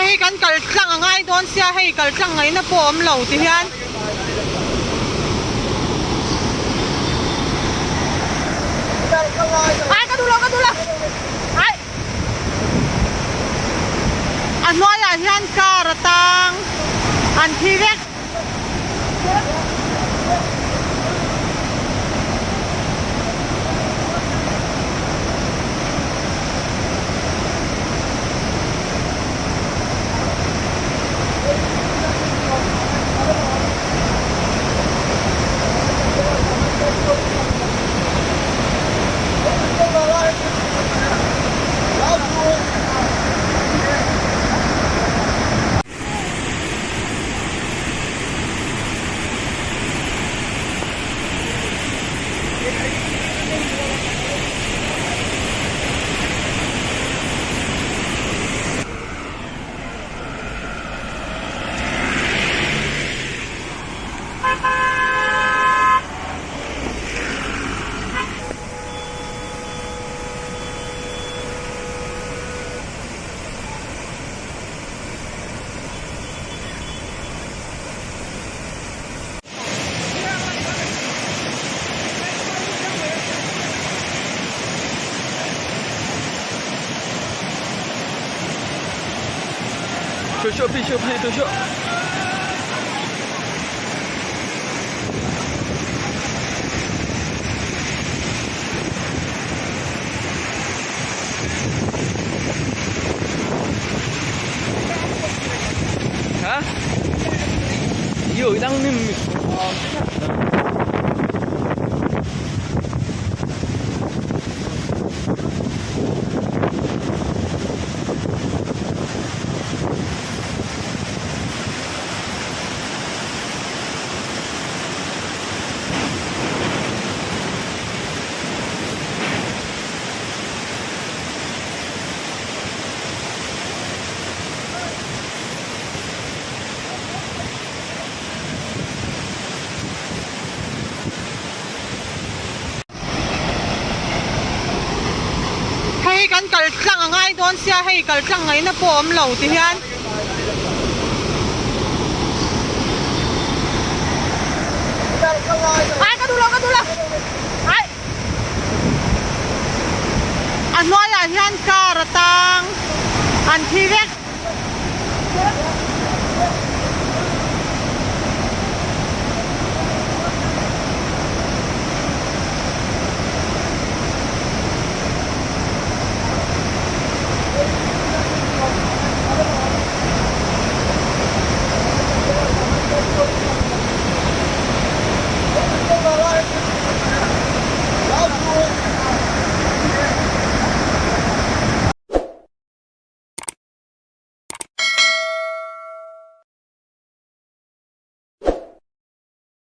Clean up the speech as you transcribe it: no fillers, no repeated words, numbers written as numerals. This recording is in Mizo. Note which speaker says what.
Speaker 1: Hei kan kal tlang a ngai dawn sia hei kal tlang ngaihna pawh a awm lo ti hian. Ai ka duh lo ka duh lo ai a hnuaiah hian car a tang an thi vek.
Speaker 2: Tusuk pi, tusuk pi, tusuk. Hả? Vừa đang niêm.
Speaker 1: Hei kan kal tlang a ngai dawn sia hei kal tlang ngaihna pawh a awm lo ti hian. Ai ka duh lo ka duh lo ai. A hnuaiah hian car a tang an thi vek.